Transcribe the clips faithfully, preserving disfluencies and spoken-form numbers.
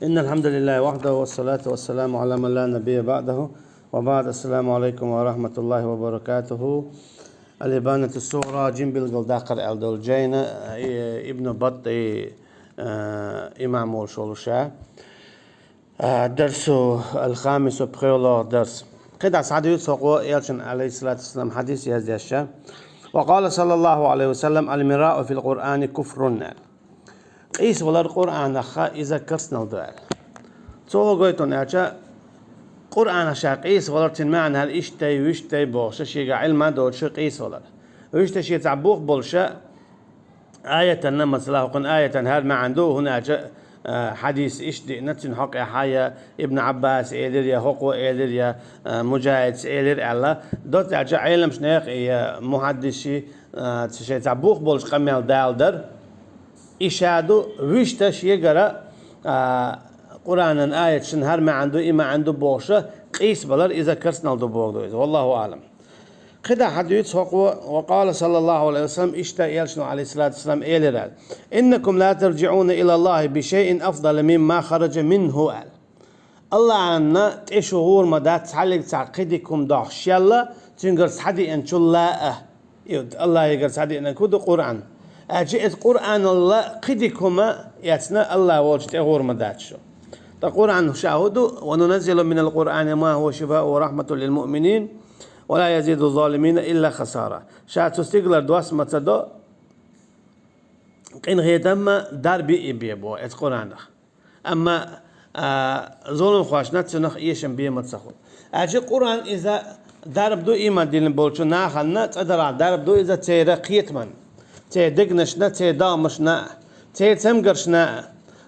إن الحمد لله وحده والصلاة والسلام على من لا نبي بعده وبعد. السلام عليكم ورحمة الله وبركاته. الإبانة الصغرى, жима билгал даккхар аьлла долу жайна, э, Ибн Баттта, э, имам волуш волу ша. Э, дарсу аль-хамису, пхоьалгӀа дарс. КхидӀа схьадуьйцу хӀокхо Элчан, алейхиссалату вассалам, хьадис яздеш ша. وقال صلى الله عليه وسلم: المراء في القرآن كفر. Къийсавалар Къуръанах иза керстанал ду аьлла. Цо хӀун гойту аьлча, Къуръанах ша къийсавалар, цуьнан маьӀна хӀара ишттай, вуьштай бохуша, шега Ӏилма доцуша къийсавалар. Вуьшта шен цхьа бух болуша, аятанна, масала, хӀокхуьнан аятан хӀара маьӀна ду, хӀунда аьлча, а, хьадис иштта деана, цуьнан хьокъехьа я Ибн Ӏаббас элира, я хӀокхо элира, я, а, Муджахидс элира аьлла. Доцца аьлча, Ӏеламнаха, я мухьаддисий, а, ца шайн цхьа бух болуш къамел далдар. И ша ду, вуьшта шегара, а, Къуръанан аяташна хӀара маьӀна ду, и маьӀна ду бохуша, къийсабалар иза керстанал ду боху ду иза. Валлаху аълам. КхидӀа хьадуьйцу хӀокхо, وقال صلى الله عليه وسلم, иштта Элчано, алейхиссалату вассалам, элира: إنكم لا ترجعون إلى الله بشيء أفضل مما خرج منه, аьлла. Аллахьана тӀе шу гӀур ма дац цхьаллиг цхьа кхидика хӀума дохьуш шелла, цуьнгара схьадеанчул а. И Аллахьигара схьадеанарг хӀун ду? Къуръан. Аьлча иза Къуръаналла кхидика хӀума эцна Аллахь волчу тӀе гӀур ма дац шу. Ткъа Къуръан ша хӀун ду? وننزل من القرآن ما هو شفاء ورحمة للمؤمنين ولا يزيد الظالمين إلا خسارة. Ша цу стигалара доссийна ма ца до, къинхетам а, дарба а бе боху эцу Къуръанах. Амма, а, зуламхошна цунах эшам бе ма ца хуьлу. Аьлча Къуръан иза дарба ду иман дина болчу нахана, цӀа дарахь дарба ду иза церан кхетаман, церан дегнашна, церан догӀмашна, церан цамгаршна,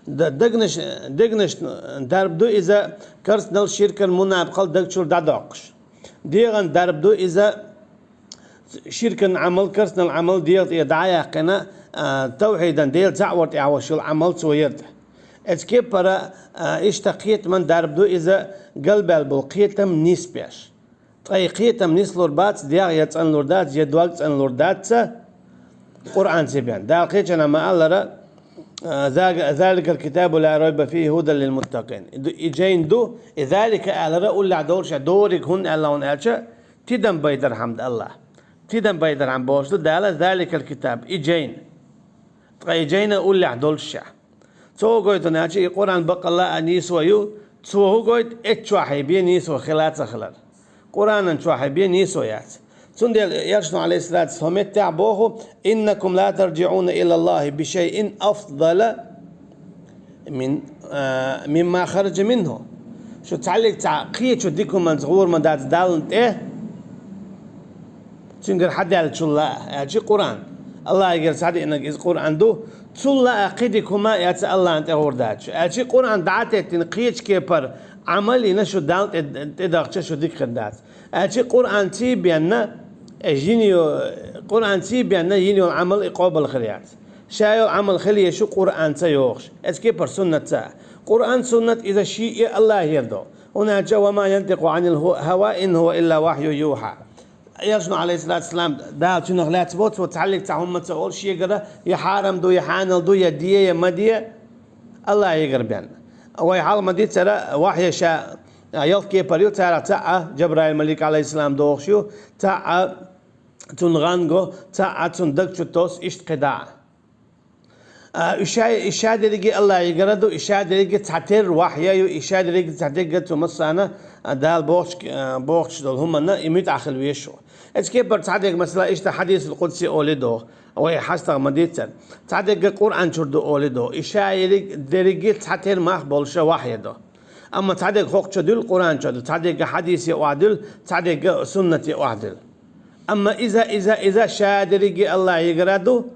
д-, дегнаш-, дегнашна дарба ду иза керстанал, ширкан, мунапкъал даг чуьра дӀадоккхуш. ДегӀан дарба ду иза ширкан Ӏамал, керстанал Ӏамал дегӀа тӀера дӀа а яьккхина, а, тавхьидан, Дела цхьаъ вар тӀехь ваш йолу Ӏамал цо яр тӀе. Эцу кепара, а, иштта кхетаман дарба ду иза, галбаьлла болу кхетам нисбеш. Ткъа и кхетам нислур бац, дегӀ я цӀанлур дац, я дог цӀанлур дац, Къуръанца бен. Дала кхечанхьа ма-аллара, а, «ذلك الكتاب لا ريب فيه هدى للمتقين». И ду, и жайна ду, и «ذلك» алара уллехь долуш а дориг, хӀунда аьлла хьуна аьлча, тидам байдархьама ду Аллахь. Тидам байдархьама бохуш ду Дала, «ذلك الكتاب», и жайна. Ткъа и жайна уллехь долуш ша. Цо хӀун гойту аьлча, и Къуръан баккъалла а нийсо ю, цо хӀун гойту, эцу чохь бен нийсо хила а ца хилар. Къуръанан чохь бен нийсо яц. Цундела Элчано, алейхиссалату вассалам, хӀокху меттехь боху: «إنكم لا ترجعون إلى الله بشيء أفضل من، а, مما خرج منه». Шу цхьаллиг цхьа кхечу дика хӀуманца гӀур ма дац Далла тӀе, цуьнгара хьадаьллачул а, аьлча Къуръан. Аллахьигара схьадеанарг иза Къуръан ду, цул а кхин дика хӀума эцна Аллахьна тӀе гӀур дац шу. Аьлча Къуръан дӀа а теттина, кхечу кепара Ӏамал а йина шу Далла тӀе, тӀедахча шу дика хир дац. Аьлча Къуръанца бен, э, йина йо-, Къуръанца бен йина йолу Ӏамал и къобал хир яц. Ша йолу Ӏамал хила еза шу Къуръанца йохуш, эцу кепара суннатца. Къуръан, суннат иза шиъ а Аллахьера ду. ХӀунда аьлча: «وما ينطق عن الهوى إن هو إلا وحي يوحى». Элчано, алейхиссалату вассалам, Дала цуьнах лаьцна боху, цо цхьаллиг цхьа хӀума ца олуш шегара, я хьарам ду, я хьанал ду, я де, я ма де, Аллахьигара бен. Вай хьалха ма дийццара, вахьйаш ялх кепара ю, царах цхьаъ Джабраил малик, алейхиссалам, дохуш ю, цхьаъ цунна гӀан го, цхьаъ цунна даг чу тосу, иштта кхидӀа а. А, и ша, и ша дерриге Аллахьигара ду, и ша дерриге цхьатерра вахьйа ю, и ша дерриге цхьатерра цу массарна, а, Дала бохуш, а, бохуш долу хӀуманна и муьтӀахь хила веза шу. Эцу кепара цхьадерг, масала, иштта хьадисул къудси олий доху, вай хьастагӀа ма дийццара. Цхьадерг Къуръан чуьра ду олий доху, и ша ерриг-, дерриге цхьатерра мах болуша вахьйа ду. Амма цхьадерг хӀокху чу дуьллу, Къуръан чу ду, цхьадерг хьадисе охьадуьллу, цхьадерг суннате охьадуьллу. Амма иза, иза, иза ша дерриге Аллахьигара ду,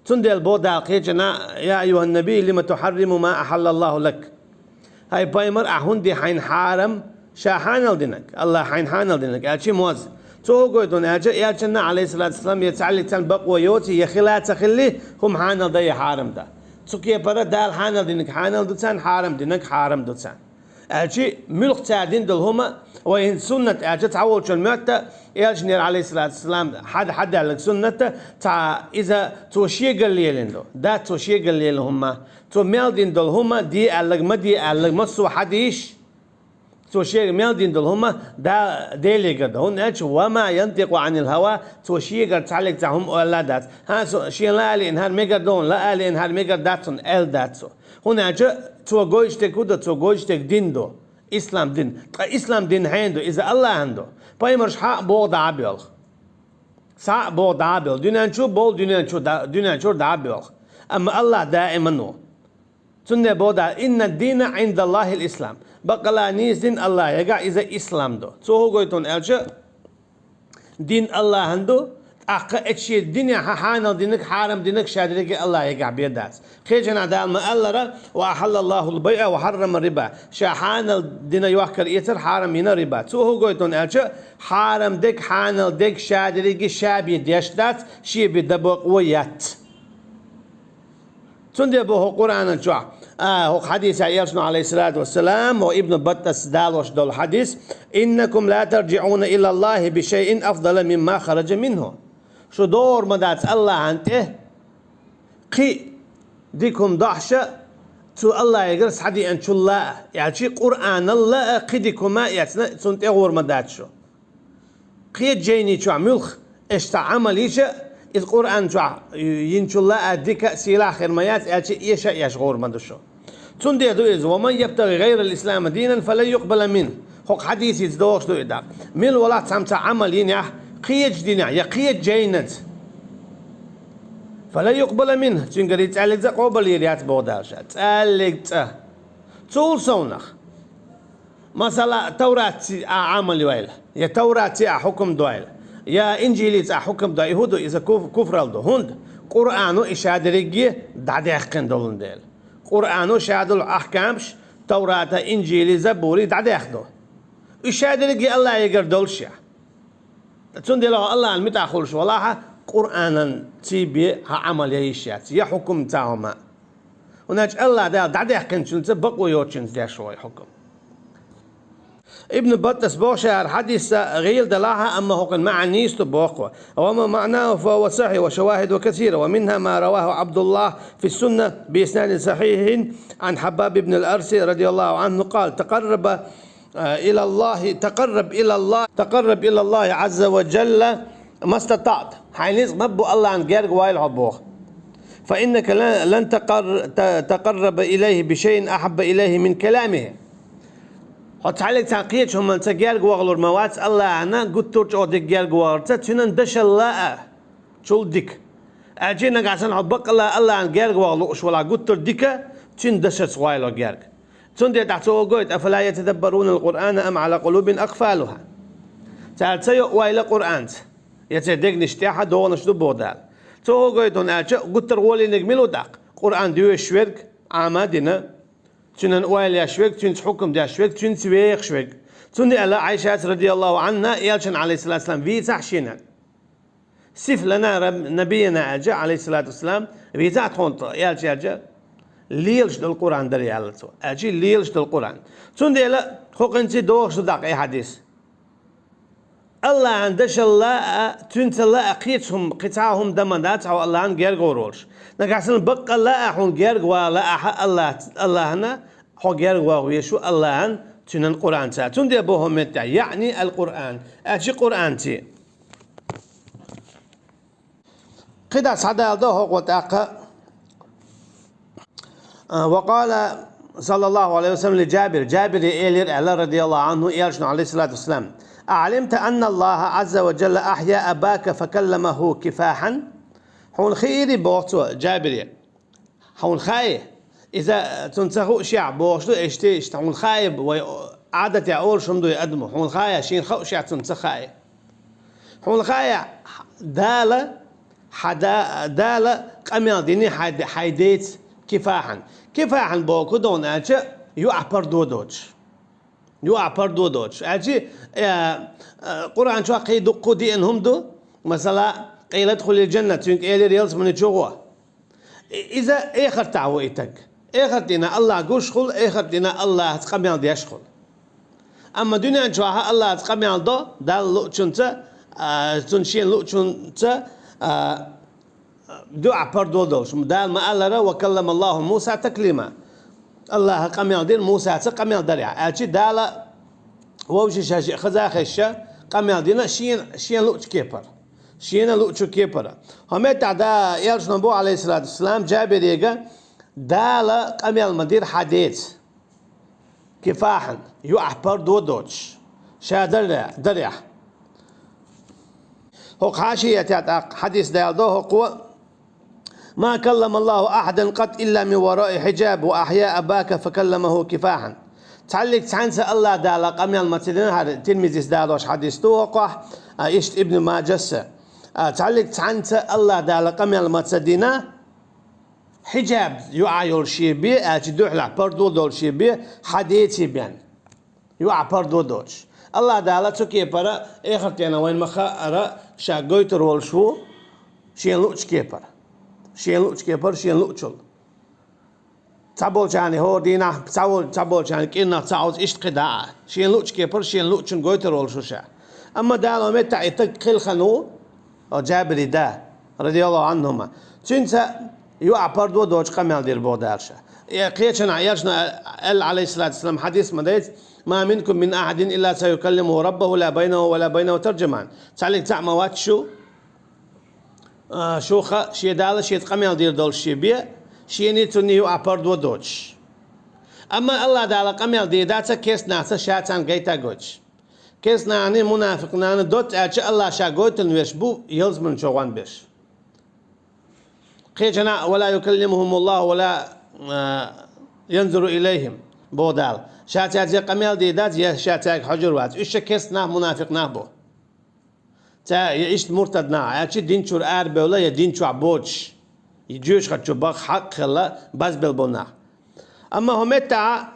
цундела боху Дала кхечанхьа: «يا أيها النبي لم تحرم ما أحل الله لك». ХӀай пайхамар, ахь хӀунда ди хьайна хьарам ша хьанал динарг, Аллахь хьайна хьанал динарг, аьлча моз. Цо хӀун гойту аьлча, Элчанна, алейхиссалату вассалам, я цхьаллиг цхьаьна бакъо йоций, я хила ца хилли, хӀума хьанал дан я хьарам дан. Цу кепара Дала хьанал динарг хьанал ду царна, хьарам динарг хьарам ду царна. Аьлча, муьлха цара дина долу хӀума, вай хӀинца суннат аьлча, цхьаволчун моьтту, элчанера, алейхиссалату вассалам, хьад-, хьадаьлларг суннат, цхьа иза цо шегара лелийна ду. Дац цо шегара лелийна хӀума. Цо мел дина долу хӀума, де аьлларг, ма де аьлларг, массо а хьадисаш, цо шега мел дина долу хӀума, да, Делегара ду. ХӀунда аьлча, «Ва ма янтикъу анил хава», цо шегара цхьаллиг цхьа хӀума ойла дац. ХӀан, со, шен лаа лиъна хӀара мегар ду, лаа лиъна хӀара мегар дац, аьлла дац цо. ХӀунда аьлча цо гойтуш дерг хӀун ду, цо гойтуш дерг дин ду, ислам дин. Ткъа ислам дин хьенан ду, иза Аллахьан ду. Пайхамарш хьа а боху дӀа а боьлху. Схьа а боху дӀа а боьлху. Дуьнен чу болу, дуьнен чу да-, дуьнен чуьра дӀа а боьлху. Амма Аллах даиман ву. Цундела боху Дала: «Инна дина Ӏиндаллахил ислам». Баккъала нийса дин Аллахьегахь иза ислам ду. Цо хӀун гойту аьлча, дин Аллахьан ду, тӀаккха эцу шен динехь хьанал динарг, хьарам динарг ша дерриге Аллахьегахь бен дац. Кхечанхьа Дала ма-аллара: «Ва ахьаллаллахул байъа ва хьаррама риба». Ша хьанал дина йохкар эцар, хьарам йина риба. Цо хӀун гойту аьлча, хьарам дерг, хьанал дерг ша дерриге ша бен деш дац, шен бен дан бокъо яц. Цундела боху Къуръанан чохь, а, хӀокху хьадисехь элчано, алейхиссалату вассалам, хӀо Ибн Баттас далош долу хьадис: «Иннакум ла тарджиъуна илаллахи би шайин афдала мимма хараджа минху». Шу догӀур ма дац Аллахьан тӀе кхин дика хӀума дохьуш, цу Аллахьегара схьадеанчул а, аьлча, Къуръанал а кхин дика хӀума а эцна, цунна тӀе гӀур ма дац шу. Кхечу жайни чохь муьлхха аша цхьа Ӏамал йича, иза Къуръан чохь йинчул а дика а, сийлахь а хир ма яц, аьлча, эша а еш гӀур ма ду шу. Цундела ду иза: «Ва ман ябтагӀи гӀайрал ислама динан, фа лан юкъбала мин». ХӀокху хьадисица догӀуш ду и дакъа. Мила валахь цхьамма цхьа Ӏамал йинехь, кхечу динехь я кхечу жайнанца, «фа лан юкъбала мин», цуьнгара и цхьаллиг цкъа къобал йийр яц боху Дала ша. ЦхьаллигцӀа. Цул совнах. Масала, Тавратца ахь Ӏамал йойла, я Тавратца ахь хьукам дойла, я Инжилица ахь хьукам дойла, и хӀун ду, иза куф-, куфрал ду. ХӀунда? Къуръано и ша дерриге дӀадаьккхина долун дела. Къуръано ша долу ахкамаш Таврата, Инжили, Забури дӀадаьхна ду. И ша дерриге Аллахьегара долуш я. Цундела хьо Аллахьан муьтӀахь хуьлуш валахьа, Къуръанан ций бен хьан Ӏамал ян йиш яц, я хьукам цхьа хӀума. ХӀунда аьлча Аллах Дала дӀадаьккхинчуьнца бакъо йоцучуьнца деш вай хьукам. Ибн Баттас боху, ша хӀара хьадис гӀийла далахьа, амма хӀокхуьнан маьӀна нийса ду боху. «Ва амма маънаху фа хува сахьихь ва шавахидуху касира, ва минха ма раваху Абдуллах фи сунна би иснадин сахьихьин ан Хьаббаб ибн ал-Арси радияллаху анху къала: такъарраба, а, илаллахи, такъарраб илаллах, такъарраб илаллахи азза ва джалла мастатаъта». Хьайн ницкъ ма бу Аллахьан герга войла хьо боху. «Фа иннака лан, лан такъар-, та-, такъарраба илайхи би шайин ахьабба илайхи мин каламихи». Хьо цхьаллиг цхьана кхечу хӀуманца герга вахалур ма вац Аллахьана гуттар а чӀогӀа дика герга вахарца, цуьнан дашалла а чул дика. Аьлча нагахь санна хьо баккъалла Аллахьана герга ваха лууш валахь гуттар дика, цуьнан дашаца войла хьо герга. Цундела тӀаккха цо хӀун гойту: «Афала ятадаббарунал Къуръана ам Ӏала къулубин акъфалуха». Цара ца йо ойла Къуръанца, я церан дегнаш тӀехь догӀанаш ду боху Дала. Цо хӀун гойту аьлча, гуттар гӀолийниг мила ву тӀаккха? Къуръан доьшуш верг, Ӏама а дина, цуьнан ойла еш верг, цуьнца хьукам деш верг, цуьнца вехаш верг. Цундела Ӏайшас радияллаху анхьа элчанна, алейхиссалату вассалам, вийцахь шена. «Сиф лана раб-, набияна», аьлча, алейхиссалату вассалам, вийцахь тхуна тхо, аьлча, аьлча, лелаш долу Къуръан дара аьлла цо. Аьлча, лелаш долу Къуръан. Цундела хӀокхуьнца догӀуш ду даккха и хьадис. Аллахьан дашалла а, цуьнцалла а кхечу хӀума, кхин цхьа а хӀума дан ма дац хьо Аллахьан герга гӀур волуш. Нагахь санна баккъалла а хьуна герга вала ахьа Аллах-, Аллахьана, хьо герга ваха везаш ву Аллахьан, цуьнан Къуръанца. Цундела боху меттехь, яъни ал-Къуръан, аьлча Къуръанца. КхидӀа схьадала до хӀокхо тӀаккха. А, ва къала саллаллаху алейхи ва саллям ли Джабир, Джабире элира аьлла, радияллаху анху, элчано, алейхиссалату вассалам: «Аълимта анна Аллаха азза ва джалла ахья абака факалламаху кифахьан?» Хьуна хиирий, боху цо Джабире. Хьуна хаьий? Иза цунна ца хуушехь, бохуш ду, иштта, иштта хьуна хаьий, вай Ӏадатехь олуш хӀума дуй адамо, хьуна хаьий, шена хуушехь цунна ца хаьий? Хьуна хаьий, Дала, хьан да-, Дала къамел дини хьай, хьай деца кифахьан. Кифахьан боху ду хьуна аьлча, юахь пардо доцуш. Юахь пардо доцуш. Аьлча, э, э, Къуръан чохь кхин дуккха деана хӀума ду, масала, къийла удхулил джанна, цуьнга элира ялсамани чу гӀо. И-, иза эхартахь ву и таг. Эхарт дийнахь Аллахь гуш хуьлу, эхарт дийнахь Аллахьца къамел деш хуьлу. Амма дуьнен чохь Аллахьца къамел до, Далла луучунца, а, цунна шена луучунца, а, дуьхьа пардо долуш. Дала ма-аллара: «Ва каллама Аллаху Муса таклима». Аллахьа къамел дира Мусаца къамел дарехь. Аьлча Дала вовшашка хаза а хезча, къамел дина шена, шена луучу кепара. Шена луучу кепара. ХӀокху меттехь да элчано боху, алейхиссалату вассалам, Джабирега: «Дала къамел ма дира хьан деца кифахьан, юахь пардо доцуш, ша даре-, дарехь». ХӀокху хьашиятехь тӀаккха хьадис далдо хӀокхо: «Ма каллама Аллаху ахьадан къат илла мин вараи хьиджаб ва ахья абака факалламаху кифахьан». Цхьаьллиг цхьаьнца Аллахь Дала къамел ма ца дина, хӀара Тирмизис далош хьадис ду хӀокхохь, а, иштта Ибн Маджаса. А, цхьаьллиг цхьаьнца Аллахь Дала къамел ма ца дина, хьиджаб юахь йолуш бен, аьлча дуьхьалахь пардо долуш бен, хьан деца бен. Юахь пардо доцуш. Аллахь Дала цу кепара эхартана вайна ма-хаъара ша гойтур волуш ву, шена луучу кепара. Шена луучу кепара, шена луучул. Цхьаболчарна хӀора дийнахь, цхьа вол-, цхьаболчарна кӀирнах, цхьа Ӏовза иштта кхин дӀа а. Шена луучу кепара, шена луучун гойтур волуш ву ша. Амма Дала меттахь и таг кхелхина ву, о, Джабири да, радияллаху анхума. Цуьнца юахь пардо доцуш къамел дира боху Дала ша. Э, кхечанхьа элчано аьлла, алейхиссалату вассалам, хьадис ма дайца: «Ма минкум мин ахьадин илла саюкаллимуху раббаху ла байнаху ва ла байнаху тарджаман». Цхьаьллиг цхьаъ ма вац шу, а, шух шен Дала шеца къамел дийр долуш шен бен, шений цунний юахь пардо доцуш. Амма Аллахь Дала къамел дийр дац керстанахца ша царна гайта гойтуш. Керстанахний, мунафикъ нахний доцца аьлча, Аллахь ша гойтун веш бу ялсаманин чу гӀон беш. Кхечанхьа: «Ва ла юкаллимухумуллаху ва ла, а, янзуру илайхим», боху Дала. Ша цаьрца я къамел дийр дац, я ша цаьрга хьожур вац. Уьш ша керстанах, мунафикъ нах бу. Ца я иштта муртад нах, аьлча дин чуьра арабевлла я дин чохь боцуш, и жоьжахати чу баха хьакъ хилла базбелла болу нах. Амма хӀокху меттехь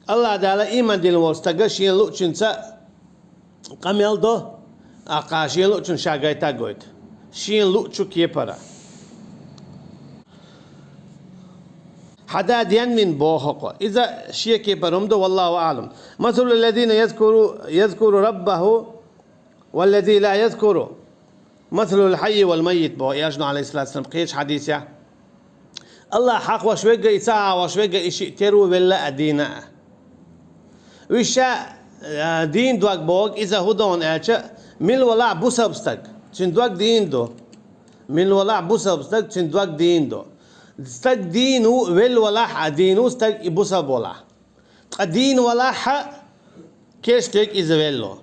Аллахь Дала ийман дина волу стага шена луучунца къамел до, а кхана шена луучун ша гайта а гойту. Шена луучу кепара. Хьан да денвина боху хӀокхо. Иза шен кепара хӀума ду, валлаху аълам. «Масалу ллазина язкуру, язкуру раббаху, валлази ла язкуру, масалул хьаййи вал маййит», боху элчано, алейхиссалату вассалам, кхечу хьадисехь. Аллахь хьахош верг а, и ца хьахош верг а, и шиъ тера ву, велла а, дийна а. Уьш ша, а, дийна дог бохург иза хӀун ду аьлча, мила валахь бусалба стаг, цуьнан дог дийна ду. Мила валахь бусалба стаг, цуьнан дог дийна ду. Стаг дийна ву, велла валахь а, дийна ву стаг и бусалба валахь. Ткъа дийна валахь а, керста верг иза велла ву.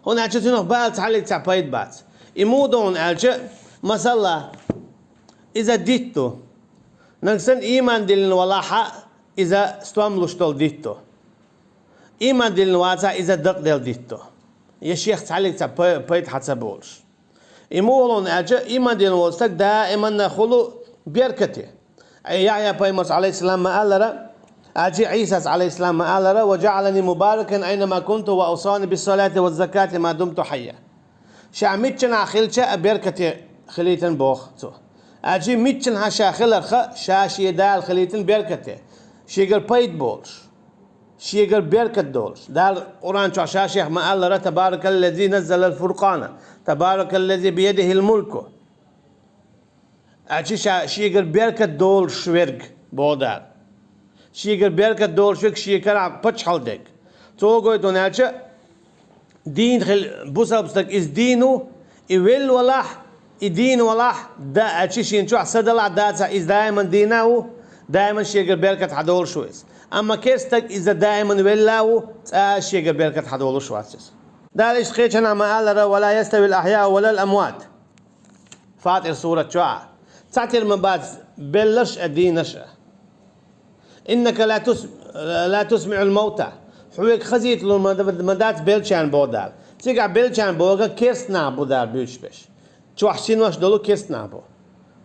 ХӀунда аьлча цунах бала цхьаьллиг цхьа пайда бац. И муха ду хьуна аьлча, масала, иза дитт ду. Нагахь санна ийман диллина валахь а, иза стом луш долу дитт ду. Ийман диллина вацахь, иза дакъаделла дитт ду. Я шех цхьаьллиг цхьа пай-, пайда хьан ца болуш. И муха ду хьуна аьлча, ийман диллина волу стаг даиманна хуьлу беркате. Яхьъя пайхамарца, алейхиссалам, ма-аллара, аьлча Ӏийсас, алейхиссалам, ма-аллара: «Ва джаъалани мубаракан айнама кунту ва авсани биссалати ва закати ма думту хьайя». Ша миччанахь хилча а беркате хилийтина боху цо. Аьлча миччанахь ша хиларх, ша шен Дала хилийтина беркате, шегара пайда болуш. Шегара беркат долуш. Дала Къуръан чохь ша шех ма-аллара: «Табаракаллази наззалал фуркъана, табаракаллази биядихил мулку». Аьлча ша шегара беркат долуш верг, боху Дала. Шегара беркат долуш верг, шен карахь паччахьалла дерг. Цо гойту аьлча, дийна хила бусалба стаг иза дийна ву, и велла валахь, и дийна валахь, да, а, чу шена чохь са далахь дацахь, иза даиман дийна а ву, даиман шегара беркат хьан долуш ву иза. Амма керста стаг иза даиман велла а ву, цкъа а шегара беркат хьан долуш вац иза. Дала иштта кхечанхьа ма-аллара: «Ва ла яставил ахьяу ва лал амват». Фатир сурат чохь. Цхьатерра ма бац белларш а, дийнарш а. «Иннака ла тус-, ла тусмиъул маута». Хьоьга хазийталур ма, ма дац беллачарна, боху Дала. Цигахь беллачарна бохург керста нах бу Дала буьйцуш берш. Чохь синош долу керста нах бу.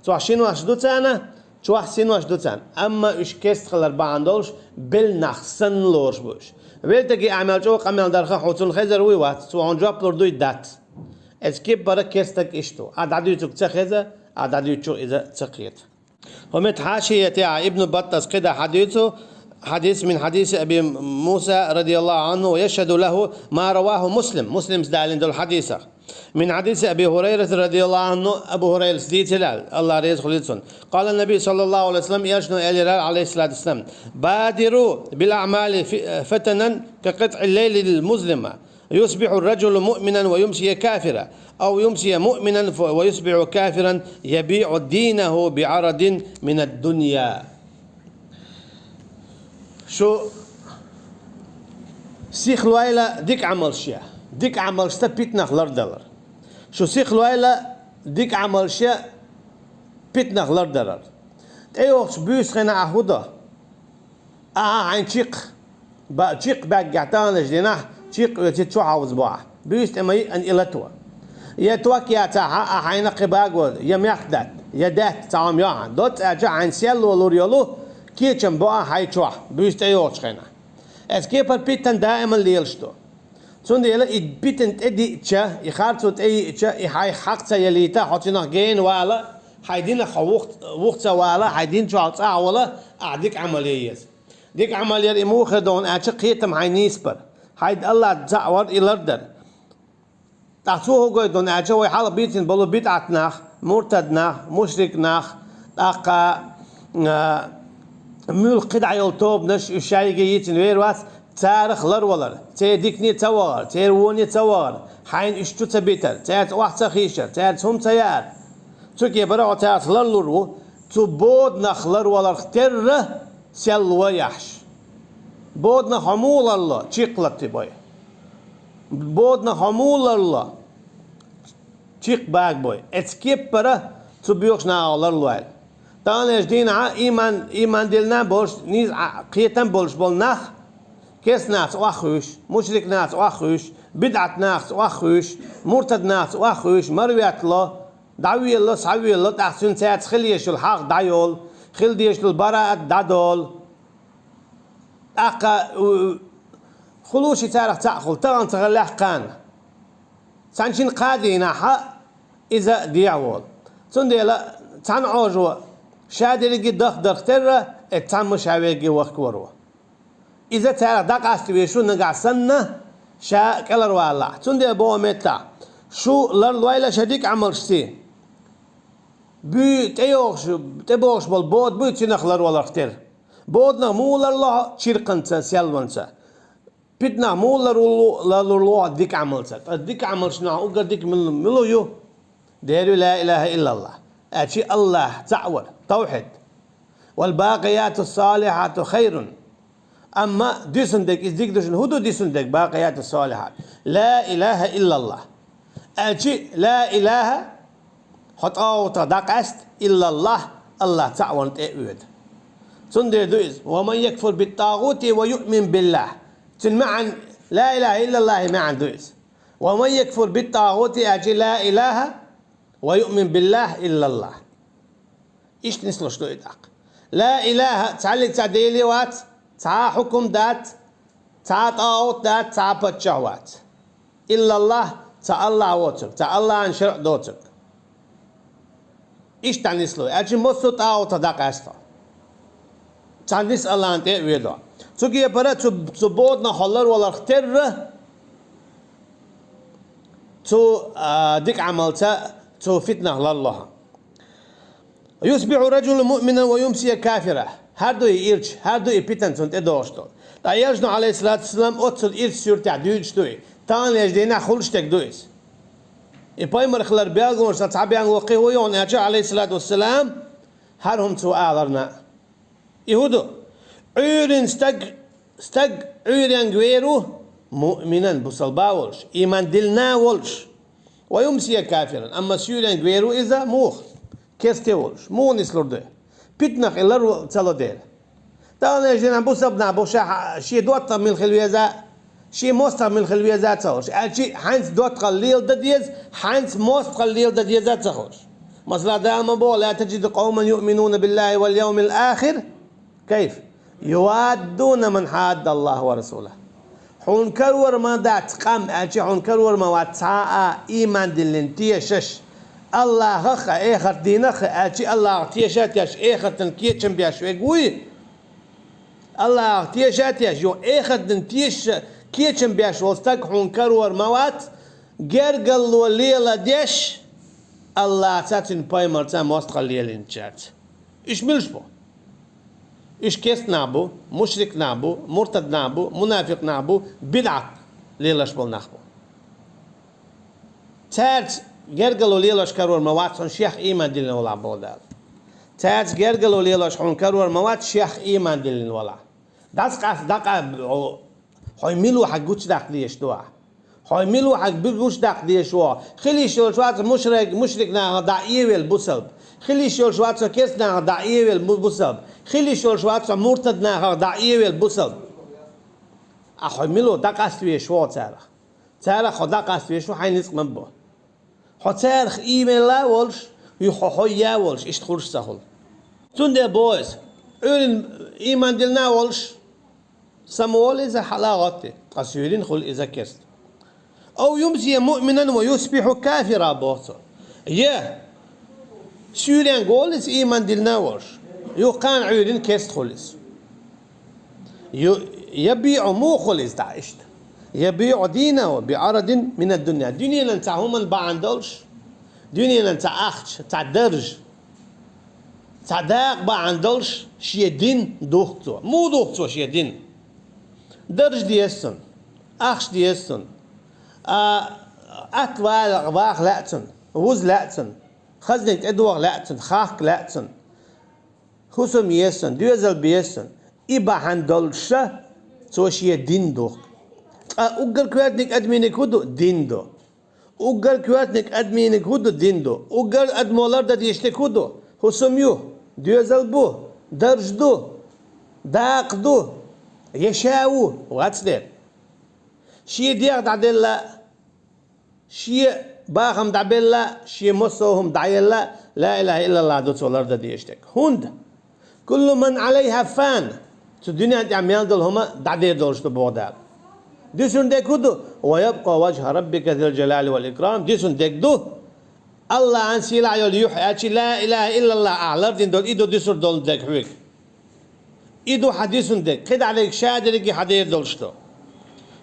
Чохь синош ду царна, чохь синош ду царна. Амма уьш керста хилар бахьана долуш, белла нах санна лоруш бу уьш. Велла стаге Ӏамал чӀогӀа къамел дарх хьо цунна хезар вуй, вац, цо хьуна жоп лур дуй, дац. Эцу кепара керста стаг иштта ву. Ахь дӀадуьйцург ца хеза, ахь дӀадуьйцучух иза ца кхета. ХӀумет хьашия тӀехьа Ибн Баттас кхидӀа хьадуьйцу хьадис мин хьадиси Аби Муса радияллаху анху ва яшхаду лаху ма раваху Муслим. Муслимс далийна долу хьадисах. Мин хьадиси Аби Хурайрата радияллаху анху, Абу Хурайрас дийцира, Аллах реза хуьлийла цунна. Къала Наби саллаллаху алейхи ва саллям, элчано элира, алейхиссалату вассалам: «Бадиру бил аъмали фи-, фатанан ка къитӀи лейлил музлима». «يصبح الرجل مؤمنا ويمسي كافرا، أو يمسي مؤمنا ف-، ويصبح كافرا، يبيع دينه بعرض من الدنيا». Шу сихлойла дика Ӏамалш я, дика Ӏамалшца питнах лардалар. Шу сихлойла дика Ӏамалш я, питнах лардарар. ТӀейогӀучу буьйсанна ахь хӀун до? Ахьа хьайн чикх, ба-, чикх баьггехь таханлерчу дийнахь, чикх оьций чохь хьовзабо ахь. Буьйса тӀе ма йиъана и лато. Я ток яцахь, а хьайна кхин багор, я мехк даьтта, я даьтта цхьа хӀума йохьа. Доцца аьлча хьайна сел лур йолу кечам бо ахь хьайн чохь, буьйса тӀейогӀучу хенахь. Эцу кепара питан даиман лелаш ду. Цундела и питан тӀедиъча, и харцо тӀеиъча, и хьайх хьакха ца ялийта, хьо цунах гена вала, хьайн динах хьо вух-, вух ца вала, хьайн дин чохь цӀахь а вала, ахь дика Ӏамал ян еза. Дика Ӏамал яр и муха хир ду аьлча, кхетам хьайн нийса бар. Хьайн Аллах цхьаъ вар и лардар. ТӀаккха цо хӀун гойту аьлча, вай хьалха бийцина болу бидӀат нах, муртад нах, мушрик нах, тӀаккха, а, муьлхха кхидӀа йолу тобанаш, уьш шайга йийцина вер вац, царах ларвалар, церан дикане ца вахар, церан воне ца вахар, хьайна уьш чу ца битар, цаьрца охьа ца хийшар, цаьрца хӀума ца яар. Цу кепара хьо цаьрца ларлур ву, цу боданах ларваларх терра сел ло яхьаш. Боданах хьо муха ларло, чикх латти бой. Боданах хьо муха ларло, чикх бага бой. Эцу кепара цу боьхачу нахах ларлойла. Таханлерчу дийнахь а иман, иман диллина а болуш, нийса а кхетам а болуш болу нах, керста нахаца охьахуьйсуш, мушрик нахаца охьахуьйсуш, бидӀат нахаца охьахуьйсуш, муртад нахаца охьахуьйсуш, марветтало, дӀавелало, схьавелало, тӀаккха цуьнан цаьрца хила езаш йолу хьагӀ дӀайолу, хила дезаш долу бараат дӀадолу. ТӀаккха, у, хуьлуш и царах цхьаъ хуьлу, тахана ца хиллехь кхана. Цхьана шина-кхаа дийнахь а иза дехьаволу. Цундела цхьана Ӏожо ша дерриге дахдарх терра, эцу цхьамма ша верриге вахкавар ву. Иза царах дӀакъаста везаш ву нагахь санна, ша кӀелхьарвалахь. Цундела боху меттахь, шу ларлойла шайн дика Ӏамалшций. Буьй тӀейогӀуш, тӀебогӀуш болу бода буй цуьнах ларваларх тера. Боданах муха ларло хьо чиркханца, селванца? Питнах муха ларло, ларло хьо дика Ӏамалца? Ткъа дика Ӏамалш нах уггар дика мила, мила ю? Дера ю ла илаха иллаллах. Аьлчи Аллах цхьаъ вар, тавхьид. Вал бакъияту салихьату хайрун. Амма дисина дерг, иза дика ду шуна, хӀун ду дисина дерг, бакъияту салихьат? Ла илаха иллаллах. Аьлчи ла илаха, хьо тӀагӀутах дӀакъаьста, иллаллах, Аллах цхьаъ варна тӀе а оьду. Цундела ду иза: «Ва ман якфур бит-тӀагӀути ва юъмин биллах». Цуьнан маьӀна, ла илаха иллаллахи маьӀна ду иза. «Ва ман якфур бит-тӀагӀути», аьлчи ла илаха, «ва юъмин биллах», иллаллах. Иштта нислуш ду и тӀаккха. Ла илаха, цхьаллиг цхьа Дела вац, цхьа а хьукум дац, цхьа а тӀагӀут дац, цхьа а паччахь вац. Иллаллах, цхьа Аллах воцург, цхьа Аллахьан шарӀ доцург. Иштта нисло, аьлчи массо а тӀагӀутах дӀакъаьста. Цхьа нис Аллахьан тӀе а ведо. Цу кепара цу, цу боданах хьо ларваларх терра, цу, а, дика Ӏамалца цу фитнах ларло хьо. «Юсбихьу раджулу муъминан ва юмсия кафира». ХӀара ду и ирча, хӀара ду и питан цунна тӀедогӀуш долу. Ткъа Элчано, алейхиссалату вассалам, оццул ирча суьртехь дуьйцуш ду и. Таханлерчу дийнахь хуьлуш дерг ду иза. И пайхамар хилар белгалонаш цхьа бен воккхий хӀун йогӀу аьлча, алейхиссалату вассалам, хӀара хӀума цо аларна. И хӀун ду? Ӏуьйрин стаг, стаг Ӏуьйренга вер ву, муъминан, бусалба волуш, иман диллина волуш. Ва юмсия кафиран, амма суьйренга вер ву иза муха? Керсте волуш. Муха нислур ду? Питнах и лар ца ло дела. Таханлерчу дийнахь бусалба нах бу ша, шен доттагӀа мила хила веза, шен мостагӀа мила хила веза а ца хуьлуш. Аьлчи хьаьнца доттагӀалла леладан деза, хьаьнца мостагӀалла леладан деза а ца хуьлуш. Масала, Дала ма боху: «Ла таджиду къавман юъминуна биллахи вал явмил ахир». Кайф? «Юваддуна ман хьаддаллаха ва расулах». Хьуна карор ма дац къам, аьлчи хьуна карор ма вац цхьа а иман диллина тешаш, Аллахах а, эхарт дийнах а, аьлча Аллахах теша а теш, эхартан кечам беш вег вуй. Аллахах теша а теш, юха эхартан теша кечам беш вола стаг хьуна карор ма вац, гергало леладеш, Аллахаца, цуьнан пайхамарца мостагӀалла лелийначаьрца. Уьш милаш бу? Уьш керста нах бу, мушрик нах бу, муртад нах бу, мунафикъ нах бу, бидӀат лелаш бола нах бу. Цаьрца гергало лелаш карор ма вац хьуна шех ийман диллина валахь, боху Дала. Цаьрца гергало лелаш хьуна карор ма вац шех ийман диллина валахь. ДӀасакъаста, дӀакъа-, хьо, хьо мила ву хьан гучудаккха дезаш ду ахь? Хьо мила ву хьан гучудаккха дезаш ву? Хила йиш йолуш вац хьо мушрик, мушрик нахах дӀа а эвелла бусалба. Хила йиш йолуш вац хьо керста нахах дӀа а эвелла бу-, бусалба. Хила йиш йолуш вац хьо муртад нахах дӀа а эвелла бусалба. Ахь хьо мила ву, дӀакъаста везаш ву хьо царах. Царах хьо дӀакъаста везаш ву, хьайн ницкъ ма бу. Хьо царах ийман диллина а волуш, юха хьо хьоя а волуш, иштта хуьлуш ца хуьлу. Цундела боху иза, Ӏуьйрина ийман диллина а волуш, самаволу иза, хьала а гӀоттий, ткъа суьйрина хуьлу иза керста. «Ав юмсия муъминан ва юсбихьу кафира», боху цо. Я суьйренга волу иза ийман диллина а волуш, юха кхана Ӏуьйрина керста хуьлу иза. Ю-, ябиӀу, муха хуьлу иза тӀаккха иштта? «ЯбиӀу динаху биӀарадин минад-дунья». Дуьненан цхьа хӀуманна бахьана долуш, дуьненан цхьа ахча, цхьа дарж, цхьа дакъа бахьана долуш шен дин духку цо. Муха духку цо шен дин? Дарж деза цунна, ахча деза цунна, а, атта вала-, ваха лаьа цунна, вуза лаьа цунна, хазаниг тӀедоха лаьа цунна, хахка лаьа цунна, хӀусам еза цунна, доьзал беза цунна. И бахьана долуш цо шен дин духку. Ткъа уггар коьртаниг адамийниг хӀун ду? Дин ду. Уггар коьртаниг адамийниг хӀун ду? Дин ду. Уггар адамо лардан дезаш дерг хӀун ду? ХӀусам ю, доьзал бу, дарж ду, дакъа ду, я ша ву, вац дера. Шен дегӀ дӀаделла, шен бахам дӀабелла, шен массо а хӀума дӀаелла, ла илаха иллаллах ду цо лардан дезаш дерг. ХӀунда? «Куллу ман Ӏалайха фан». Цу дуьнен тӀехь мел долу хӀума дӀадер долуш ду, боху Дала. Дуьсур дерг хӀун ду? «Ва ябкъа важху раббика зил жалали вал икрам». Дуьсур дерг ду, Аллахьан сийлахь йолу юьхь аьлчи, ла илаха иллаллах ахь лардина долу, и ду дуьсур долу дерг хьоьга. И ду хьан дуьсур дерг, кхидӀа дерг ша дерриге хьан дер долуш ду.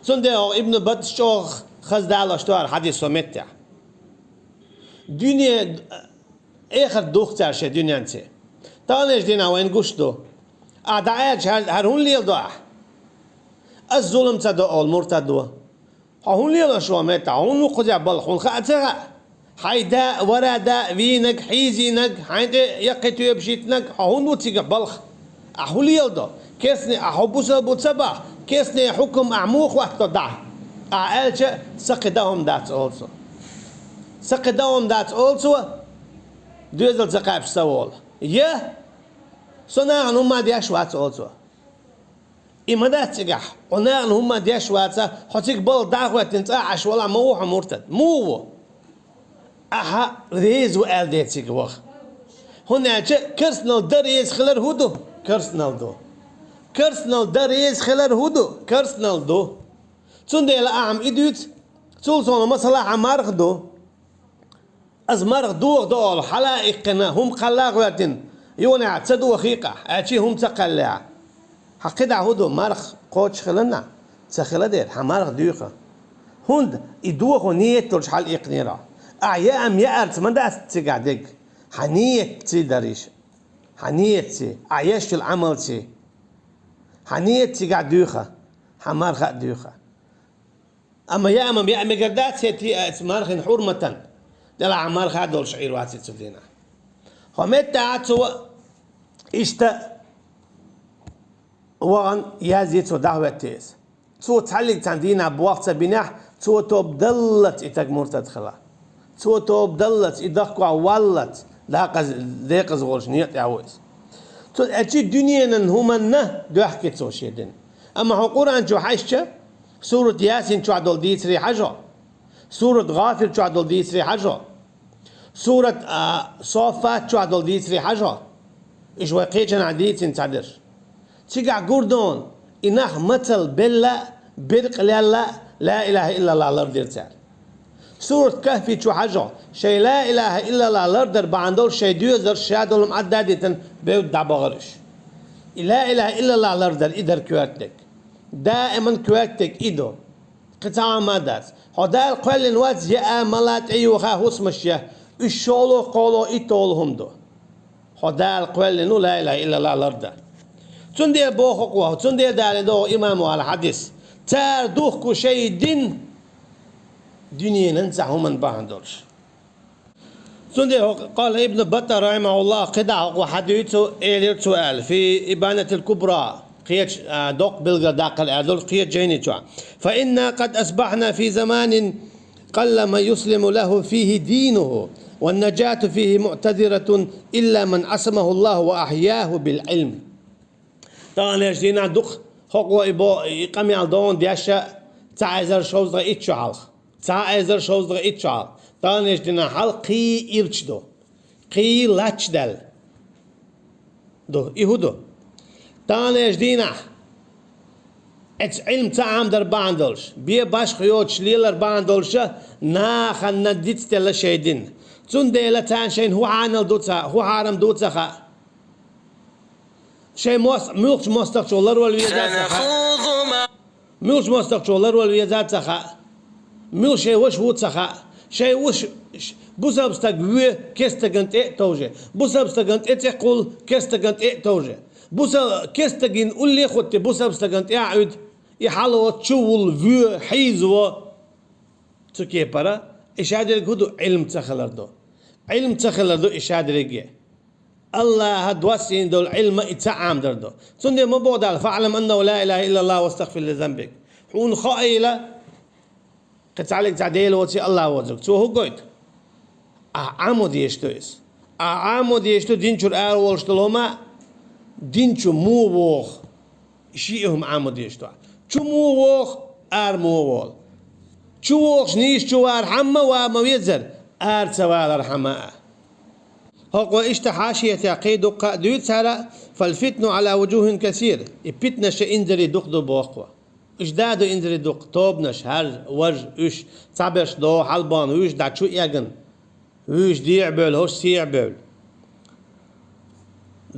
Цундела хӀокху Ибн Батта чӀогӀа хаза далош ду хӀара хьадис хӀокху меттехь. Дуьне, эхарт духку цара шайн дуьненций. Таханлерчу дийнахь вайна гуш ду. Ахь дӀааьлча, хӀара, хӀара хӀунда леладо ахь? Ас зулам ца до олу муртадо. Хьо хӀунда лелош ву хӀокху меттехь? Хьо хӀунда ву кхузахь балха? Хьуна хаа ца хаьа? Хьайн да а, вара а да а вийнарг, хьийзийнарг, хьайна тӀе яккхий тоьпаш йиттинарг, хьо хӀунда ву цигахь балха? Ахь хӀун леладо? Керстане ахь хьо бусалба ву ца боху, керстане хьукам ахь муха хӀотто дӀа? Ахь аьлча, сан кхин дан хӀума дац, олу цо. Сан кхин дан хӀума дац, олу цо, доьзал ца кхаьбча, ца волу. Я со нахана хӀумма деш вац, олу цо. И ма дац цигахь, хьо нахана хӀумма деш ваца, хьо цига балха дӀа а хӀоьттина, цӀа а Ӏаш валахь, ма ву хьо муртад. Муха ву? Ахьа реза ву аьлла дера цига ваха. ХӀунда аьлча керстанал дан реза хилар хӀун ду? Керстанал ду. Керстанал дан реза хилар хӀун ду? Керстанал ду. Цундела ахьа-м и дуьйцу, цул совнаха масала хьан марха ду. Ас марха доха до олу, хьала а иккхина, хӀума кхалла а гӀоьртина, юханехь ца дохийкх ахь, аьлчи хӀума ца кхаллехь. Хьан кхидӀа хӀун ду, марха кхочуш хиларна? Ца хила дера, хьан марха дуьйху. ХӀунда и дохо нийят долуш хьала иккхинера. Ахь яа-м яарца ма дац цигахь дерг. Хьан нийятций дара иза. Хьан нийятций, ахь еш йолу Ӏамалций. Хьан нийят цигахь дуьйху, хьан марха а дуьйху. Амма яа-м яа мегар дац хӀетте а оцу мархин хьурматан, делахь а марха а долуш Ӏийр вац и цу дийнахь. ХӀокху меттехь цо иштта вахана язйи цо дӀахӀоьттина иза. Цо цхьаллиг цхьана дийнахь болх ца бинехь, цо тоба даллалц и стаг муртад хила. Цо тоба даллалц, и дахкахь валлалц, декъаза, декъаза волуш некъа тӀехь ву иза. Цо аьлчи дуьненан хӀуманна доьхкий цо шен дин. Амма хьо Къуръан чу хьаьжча, сурат Ясин чохь долу дийцаре хьажо, сурат ГӀафир чохь долу дийцаре хьажо, сурат, а, Соффат чохь долу дийцаре хьажо. Уьш вай кхечанхьа дийцина цхьадерш. Цигахь гур ду хьуна, и нах мацалла белла, беркъа лелла, ла илаха иллаллах лардира цара. Сурат Кахфи чу хьажа, шоай ла илахӀа иллаллахӀ лардар бахьана долуш шоай доьзалш шадолу хӀума Ӏадда а дитина, бевдда дӀабахара уьш. И ла илахӀа иллаллахӀ лардар, и дара коьртаниг. Даиман коьртаниг и ду. Кхин цхьа хӀума а дац. Хьо Дала кхоьллина вац, яа, мала, тӀеюха, хӀусамаш я. Уьш шолгӀа, кхоалгӀа, итталгӀа хӀума ду. Хьо Дала кхоьллина ву ла илахӀа иллаллахӀ лардан. Цундела боху-кх вай, цундела далийна ду имамо аьлла хьадис: «Цара духку шайн дин дуьненан цхьа хӀуманна бахьана долуш». Цундела хӀокху къала Ибн Баттал, рахьимахуллахӀ, кхидӀа хӀокхо хьадуьйцу, элира цо аьлла, фи Ибанатил Кубра, кхечу, а, доккха билггал даккхал аьлла долу кхечу жайни чохь: «Фа инна къад асбахьна фи заманин къалла ман юслиму лаху фихи динуху, ван наджату фихи муътазиратун, илла ман Ӏасамахуллаху ва ахьяху бил Ӏилм». Таханлерчу дийнахь дукха хӀокхо и бо-, и къамел дона деш а, цхьа эзар шовзткъе итт шо хьалха. Цхьа эзар шовзткъе итт шо хьалха. Таханлерчу дийнахь хьалха кхин ирча ду. Кхин лач даьлла ду. И хӀун ду? Таханлерчу дийнахь эцу Ӏилма ца Ӏамадар бахьана долуш, бен башха йоцуш лелар бахьана долуша, нахана дицделла шайн дин. Цундела царна шайна хӀун хьанал ду ца, хӀун хьарам ду ца хаьа. Шайн мос-, муьлхачу мостагӀчо ларвала веза ца хаьа. Муьлхачу мостагӀчо ларвала веза ца хаьа. Муьлха шайн ваша ву ца хаьа. Шайн ваша ш-, бусалба стаг воь, керста стагана тӀе а товже. Бусалба стагана тӀе цӀе кхуллу, керста стагана тӀе а товже. Буса-, керста стагана улле а хӀуттий, бусалба стагана тӀе а Ӏуьду. И хьалоцу, чу вуллу, воь, хьийзаво. Цу кепара, и шадерг хӀун ду? Ӏилма ца хилар ду. Ӏилма ца хилар ду и шадерриге. АллахӀа доссийна долу Ӏилма и ца Ӏамадар ду. Цундела ма боху Дала: «ФаӀлам аннаху ла илахӀа иллаллахӀ вастагъфир ли занбик». Хьуна хаийла, кхин цхьаьллиг цхьа Дела воций, АллахӀ воцург. Цо хӀун гойту? Ахьа Ӏамо дезаш ду иза. Ахьа Ӏамо дезаш ду дин чуьра ара волуш долу хӀума, дин чу муха вогӀу. Шиъ хӀума Ӏамо дезаш ду ахьа. Чу муха вогӀу, ара муха волу. Чу вогӀуш нийса чу вархьама ва ма везара, ара ца валархьама а. ХӀокхо иштта хьашиятехь кхин дуккха а дуьйцу цара: «Фал фитну Ӏала вужухин касир». И питнаша инзаре дукха ду боху. Уьш да ду инзаре дукха, тобанаш, хӀара, важа, уьш, цхьаберш догӀу хьалабахна, вуьш дӀа чу эгна, вуьш дехьа бевлла, хӀорш сехьа бевлла.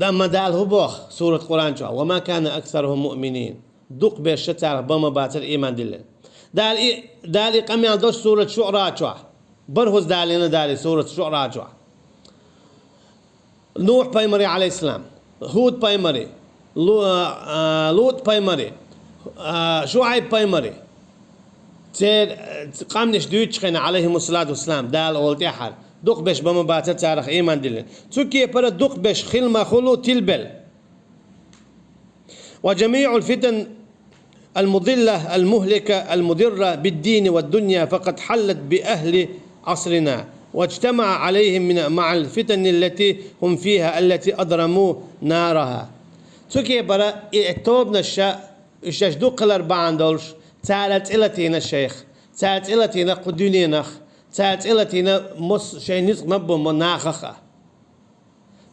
Амма Дала хӀун боху сурат Къуръан чохь: «Ва ма кана аксарухум муъминин». Дукха берш царах бан ма бацара иман диллина. Дала и, Дала и къамел деш сурат ШуӀра чохь. БархӀазза далийна Дала и сурат ШуӀра чохь. Нухь пайхамаре, Ӏалайхиссалам, ХӀуд пайхамаре, Лу-, а, а, ЛутӀ пайхамаре, а, ШуӀайб пайхамаре. Церан, а, къаьмнаш дуьйцучу хенахь, Ӏалайхимуссалату вассалам, Дала олу тӀаьххьара, дукха берш бан ма бацара царах иман диллина. Цу кепара дукха берш хила ма хуьлу тилбелла. وجميع الفتن المضلة المهلكة المضرة بالدين والدنيا فقد حلت بأهل عصرنا، واجتمع عليهم من، مع الفتن التي هم فيها التي أضرموا نارها. Цу кепара и тобанаш ша, уьш шаьш дукха хилар бахьана долуш, цара цӀе латийна шайх, цара цӀе латийна кху дуьненах, цара цӀе латийна мос-, шайн ницкъ ма бу ма нахах а.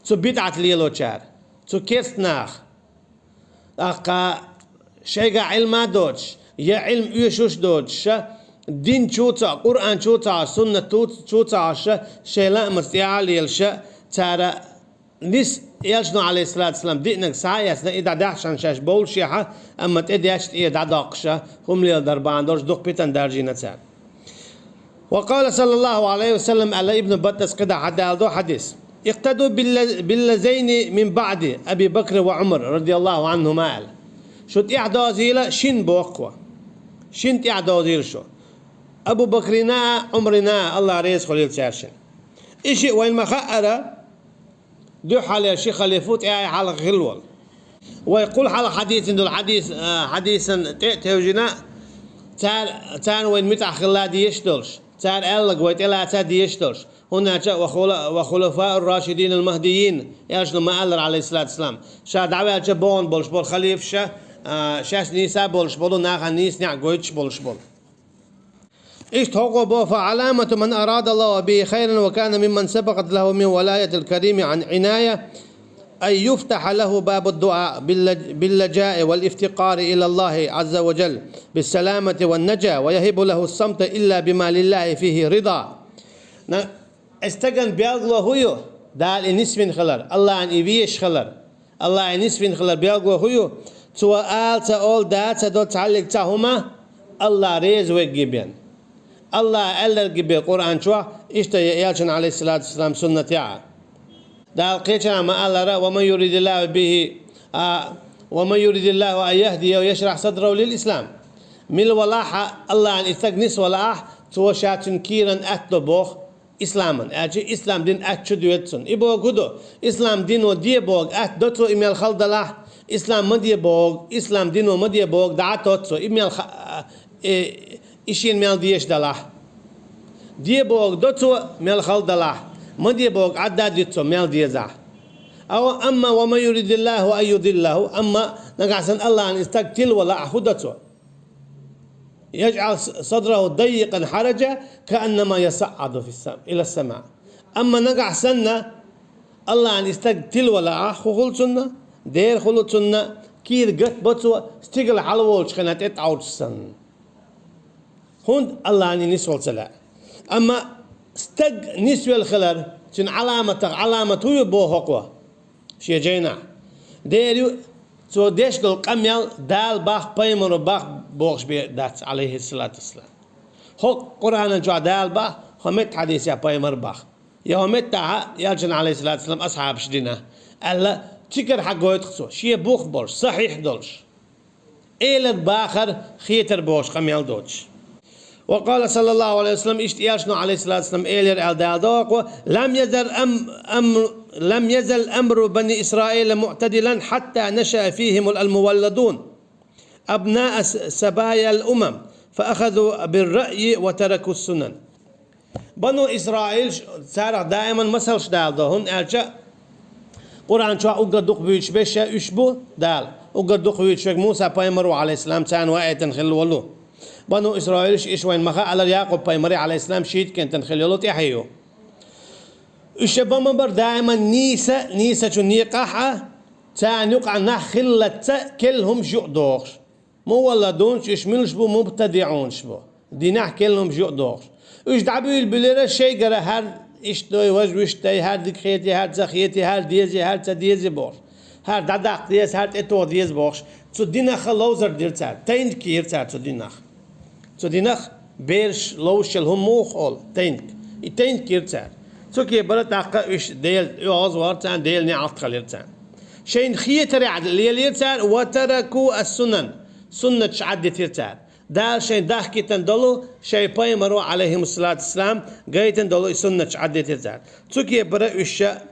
Цу бидӀат лелочара, цу керста наха. ТӀаккха шайга Ӏилма а доцуш, я Ӏилма оьшуш а доцуша, дин чу ца, Къуръан чу ца, суннат чу ца, шайн лаамаца тӀаьхьа а лелаша, цара нис, Элчано, Ӏалайхиссалату вассалам, диънарг схьа а эцна, и дӀадаьхьна шаьш бовлушехьа, амма тӀедеш тӀера дӀадоккхуша, хӀума леладар бахьана долуш дукха питан даржийна цара. وقال صلى الله عليه وسلم, аьлла Ибн Баттас кхидӀа хьадалла ду хьадис: «اقتدوا بالل-، باللذين من بعدي أبي بكر وعمر رضي الله عنهما», аьлла. Шу тӀаьхьа дозийла шин боху. Шин тӀаьхьа дозийла шу. Абу Бакрина а, Ӏумарина а, АллахӀ реза хуьлийла цаьршина. И шиъ вайна ма хаъара, дуьххьалера ши халифа ву тӀаьхьа хьалха хилла волу. Вай кхул хьалха хьадийцина долу хьадис-, а, хьадисан тӀе а тевжина, цара, царна вайна муьтӀахь хилла дезаш долуш, цара аьлларг вай тӀелаца дезаш долуш. ХӀунда аьлча ва хула-, ва хулафаъур рашидин ал-махдийин, Элчано ма-аллара, Ӏалайхиссалату вассалам, ша дӀаваьлча богӀун болуш болу халифаша, а, шаьш нийса болуш болу, нахана нийса некъ гойтуш болуш болу. Иштта хӀокхо боху: «فعلامة من أراد الله به خيرا وكان ممن سبقت له من ولاية الكريم عن عناية أن يفتح له باب الدعاء باللج- باللجاء والافتقار إلى الله عز وجل بالسلامة والنجاة، ويهب له الصمت إلا بما لله فيه رضا. На, стеган белгало хӀу ю, Дала и нисвин хилар, Аллахьан и веш хилар, Аллахьан и нисвин хилар белгало хӀу ю, цо ала ца ола, да ца до цхьаллиг цхьа хӀума, Аллахь реза вегги бен. Аллахь аьлларги бе Къуръан чохь, иштта я элчан, алейхиссалату вассалам, суннатехь. Дала кхечара ма аллара: «ومن يرد الله به، а, ومن يرد الله أن يهديه يشرح صدره للإسلام». Мила валахьа, Аллахьан и стаг нис валахь, цо ша цуьнан кийран атто боху исламан, аьлча ислам дин атта чу доьду цунна. И боху хӀу ду, ислам дино де боху атта до цо и мел хала далахь, ислам ма де боху, ислам дино ма де боху дӀа а тоццо, и мел ха-, э, и шена мел дезаш далахь. Де боху до цо мел хала далахь, ма де боху Ӏадда а дуьту цо мел дезахь. Ава амма ومن يرد الله أن يضله, амма нагахь санна Аллахьан и стаг тилла валахь, хӀу до цо? يجعل صدره ضيقا حرجا كأنما يصعد في السم-، إلى السماء. Амма нагахь санна Аллахьан и стаг тилла валахь, хӀу хуьлу цунна? Дера хуьлу цунна, кийра гатбо цо, стигала хьалаволучу хенахь тӀетӀаьвча санна. ХӀунда Аллахьан и нисвала ца лаьа. Амма стаг нисвелла хилар, цуьнан Ӏаламатах Ӏаламат хӀу ю боху хӀокхо? Шен жайнахь. Дера ю, цо деш долу къамел Дала боху, пайхамаро боху бохуш бен дац, алейхиссалату вассалам. ХӀокху Къуръанан чохь Дала боху, хӀокху меттехь хьадисехь пайхамаро боху. Я хӀокху меттехь элчан, алейхиссалату вассалам, асхьабаша дина, аьлла, цигара хьагойту цо, шен бух болуш, сахьихь долуш. Элар бахар хетар бохуш къамел доцуш. وقال صلى الله عليه وسلم, иштта элчано, алейхиссалату вассалам, элира аьлла Дала доху: «لم يزل أم-، أمر، لم يزل أمر بني إسرائيل معتدلا حتى نشأ فيهم المولدون أبناء س-، سبايا الأمم فأخذوا بالرأي وتركوا السنن». Бану Исраилш, царах даиман масалш Дала до, хӀунда аьлча Къуръан чохь уггар дукха буьйцуш берш уьш бу Дала. Уггар дукха вуьйцуш верг Муса пайхамар ву, алейхиссалам, царна ваийтина хилла волу. Бану Исраилш, иша вайна ма хаалара, Якъуб пайхамаре, алейхиссалам, шийтта кентан хилла йолу тӀаьхье ю. Уьш ша бан ма бара даиман нийса, нийсачу некъахь а, царна юкъахь нах хиллалц а керла хӀумаш юкъа дохуш. Мувалладунаш, уьш муьлш бу, мубтадиӀунаш бу. Динехь керла хӀумаш юкъа дохуш. Уьш дӀабуьйлабуьйлира шайгара, хӀара иштта дой, важа вуьшта дай, хӀара дика хетий, хӀара ца хетий, хӀара дезий, хӀара ца дезий бохуш. ХӀара дӀадаккха деза, хӀара тӀетоха деза бохуш. Цу динах ловзар дира цара, тайниг йира цара цу динах. Цу динах бераш ловзуш йолу хӀума муха олу, тайниг. И тайниг йира цара. Цу кепара тӀаккха уьш Дела оьгӀазвахара царна, Делан неӀалт хилира царна. Шайна хетарехь лелийра цара, ва тараку ас-сунан, суннаташ Ӏаддитира цара. Дала шайн дахкийтина долу, шайн пайхамаро, алейхиссалату вассалам, гайтина долу и суннаташ Ӏаддитира цара. Цу кепара уьш ша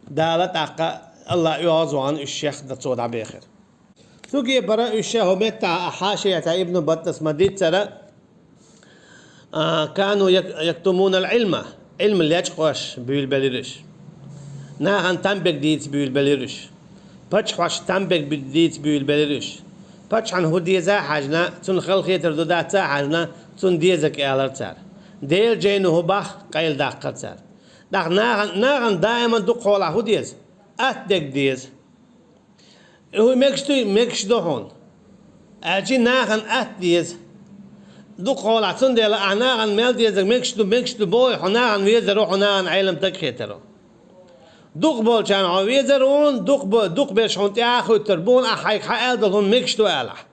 Дала тӀаккха, Аллах оьгӀазвахана уьш шех дан цо дӀабехира. Цу кепара уьш ша хӀокху меттехь а хьашиятехь Ибн Баттас ма-дийццара, а, кану як-, яктумунал Ӏилма, Ӏилма лечкъош буьйлабелира уьш. Нахана там бега дийца буьйлабелира уьш. Паччахьошна там бега би-, дийца буьйлабелира уьш. Паччахьна хӀун деза а хьаьжна, цунна халахетар ду дац а хьаьжна, цунна дезарг алара цара. Делан жайна хӀун боху, къайладаккхара цара. ТӀаккха нахана, нахана даиман дукхахьолахь хӀун деза? Атта дерг деза. И хӀун мегаш ду, мегаш ду хьуна. Аьлчи нахана атта деза. Дукхахьолахь, цундела ахь нахана мел дезарг мегаш ду, мегаш ду бохий, хьо нахана везар ву, хьо нахана Ӏелам таг хетар ву. Дукха болчарна хьо везар ву хьуна, дукха бо-, дукха берш хьуна тӀе а хуьттур бу хьуна, ахь хьайга хьан аьлла долу хӀума мегаш ду алахь.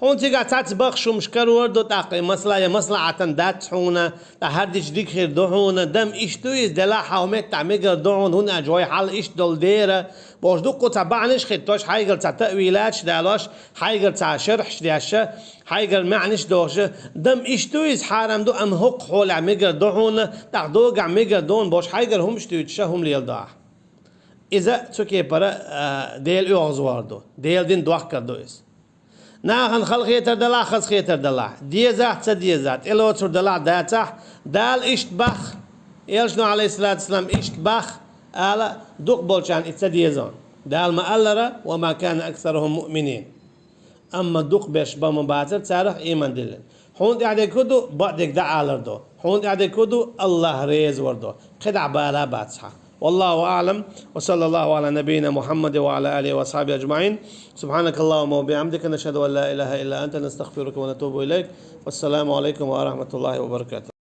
Хьуна цигахь цхьацца баххаш хӀумаш карор ду, тӀаккха и масала, я маслахьатан дац хьуна, ткъа хӀара дича дика хир ду хьуна, дам иштта ду иза, делахь хьан хӀу меттахь мегар ду хьуна, хӀунда аьлча вай хьал иштта долу дера, бохуш дуккха цхьа бахьанаш хӀиттош, хьайгара цхьа таъвилаташ далош, хьайгара цхьа шархьаш деш, хьайгара маьӀнаш дохуш, дам иштта ду иза, хьарам ду, амма хӀокху хьолехь мегар ду хьуна, тӀаккха догахь мегар ду хьуна, бохуш хьайгара хӀумаш дуьйцуш хӀума леладо ахь. Иза цу кепара, а, Дела оьгӀазвахар ду, Делан дин дохкар ду иза. Нахана халахетар далахь, хазахетар далахь, дезахь, ца дезахь, тӀелоцур далахь, дацахь, Дала иштта боху, элчано, алейхиссалату вассалам, иштта боху ала, дукха болчарна и ца деза. Дала ма-аллара: «Ва ма кана аксарухум муъминин». Амма дукха берш бан ма бацара царах ийман диллина. Хьуна тӀехь дерг хӀун ду, бакъдерг дӀаалар ду. Хьуна тӀехь дерг хӀун ду, Аллах реза вар ду. КхидӀа бала а бац хьан. والله أعلم، وصلى الله على نبينا محمد وعلى آله وأصحابه أجمعين. سبحانك اللهم وبحمدك، نشهد أن لا إله إلا أنت، نستغفرك ونتوب إليك. والسلام عليكم ورحمة الله وبركاته.